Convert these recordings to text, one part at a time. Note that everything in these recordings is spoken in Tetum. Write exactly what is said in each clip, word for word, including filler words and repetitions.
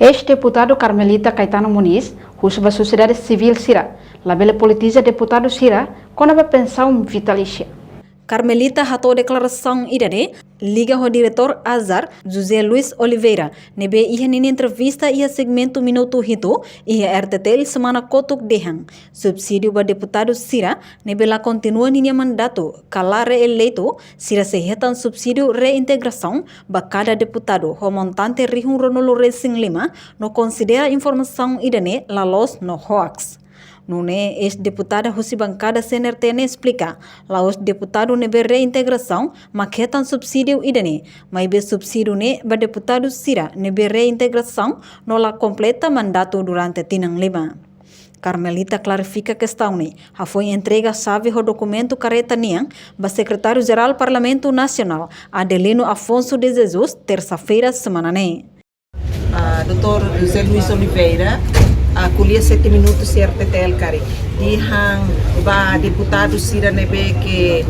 Eis-deputadu Carmelita Caetano Moniz husu ba sosiedade sivíl sira labele politiza deputadu sira kona-ba pensaun vitalísia. Carmelita hato'o deklarasaun ida-ne'e liga ho diretór ASAR, José Luis Oliveira, ne'ebé iha ninia entrevista iha segmentu Minutu Hitu iha R T T L semana kotuk dehan subsídiu ba deputadu sira ne'ebé la kontinua ninia mandatu ka la reeleitu, sira sei hetan subsídiu reintegrasaun ba kada deputadu ho montante rihun ruanulu-resin-lima, no konsidera informasaun ida-ne'e la loos no hoax. Nune'e eis-deputada husi bankada C N R T ne'e esplika, la'ós deputadu ne'ebé reintegrasaun mak hetan subsídiu ida-ne'e, maibé subsídiu ne'e ba deputadu sira ne'ebé reintegrasaun no la kompleta mandatu durante tinan lima. Carmelita klarifika kestaun ne'e hafoin entrega xave ho dokumentu karreta nian ba Sekretáriu-Jerál Parlamentu Nasionál, Adelino Afonso de Jesus, tersa-feira semana ne'e. Ah, doutór José Luis Oliveira, ah, ko'alia sete minutus iha R T T L karik. Dehan ba deputadu sira ne'ebé ke,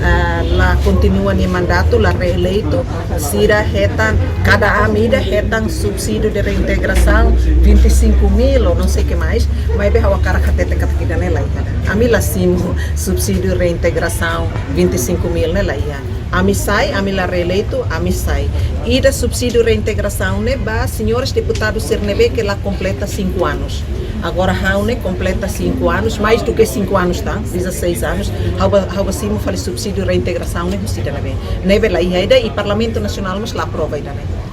ah, la kontinua nia mandatu, la reeleitu, sira hetan, kada ami ida hetan subsídiu de reintegrasaun vinte e cinco mil ou não sei que mais, maibé ha'u hakarak hatete katak ida-ne'e la iha. Ami la simu subsídiu reintegrasaun vinte e cinco mil ne'e la iha. Ami sai, ami la reeleitu, ami sai. Ida subsídiu reintegrasaun ne'e ba señores deputadu sira ne'ebé ke la kompleta cinco anos. Agora ha'u ne'e kompleta cinco anos, mais do que cinco anos tan, dezasseis anos. Ha'u ba, ha'u ba simu fali subsídiu reintegrasaun ne'e husi ida ne'ebé. Ne'ebé la iha ida i Parlamentu Nasionál mós la aprova ida-ne'e.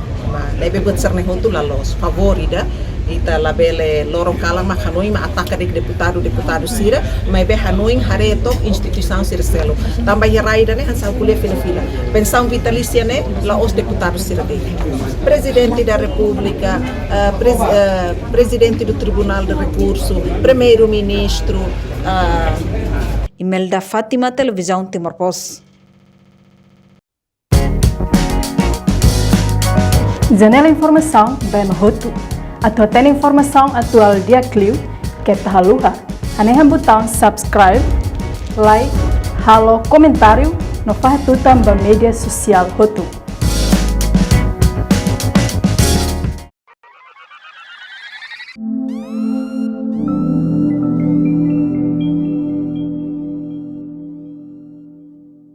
Maibé buat sira-ne'e hotu la loos. Favór ida, ita labele loron kalan mak hanoin mak ataka de'it deputadu, deputadu sira, maibé hanoin haree took instituisaun sira seluk. Tanba iha rai ida-ne'e hanesan ko'alia fila-fila. Pensaun vitalísia ne'e la'ós deputadu sira de'it. Prezidente da Repúblika, ah, prez-, ah, Prezidente do Tribunal de Recurso, Primeiru-Ministru, ah, Imelda Fátima, Televizaun Timor Post. Janela informasaun ba ema hotu. Atu hatene informasaun atuál di'ak liu, keta haluha hanehan butaun subscribe, like, halo komentáriu no fahe tutan ba média sosiál hotu.